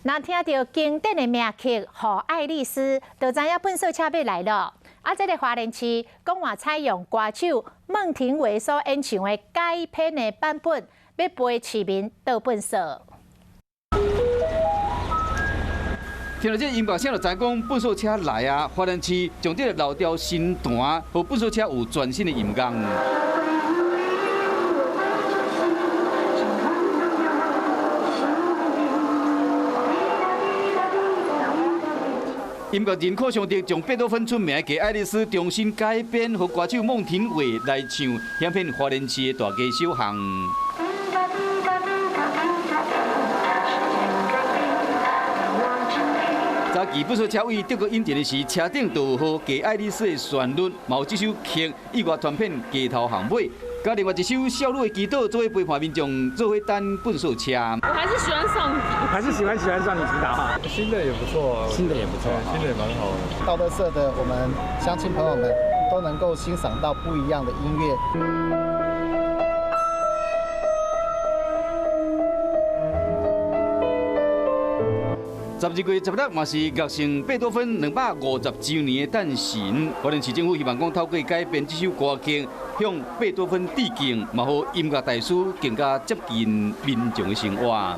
若聽著經典的名曲《予愛麗絲》，就知影糞掃車欲來囉。啊，這个花蓮市講話採用歌手孟庭葦所演唱的改編的版本，欲陪市民倒糞掃。聽著這音樂聲就知講糞掃車來啊！花蓮市將這个老調新彈，予糞掃車有全新的音樂。音樂人柯尚德將貝多芬出名的《愛麗絲》重新改編，予歌手孟庭葦來唱，響遍花蓮市的大街小巷。早期糞掃車位德國引進的時，車頂就有予《愛麗絲》的旋律，嘛有這首曲意外傳遍街頭巷尾。佮另外一首少女的祈禱，做伙陪伴民眾做伙等糞掃車。我還是喜歡少女，還是喜歡少女祈禱哈。新的也不錯，新的也不錯，新的也蠻好的。倒垃圾的我們鄉親朋友們都能夠欣賞到不一樣的音樂。12月16嘛是樂聖貝多芬250週年的誕辰，花蓮市政府希望講透過改編這首歌曲，向貝多芬致敬，嘛予音樂大師更加接近民眾的生活。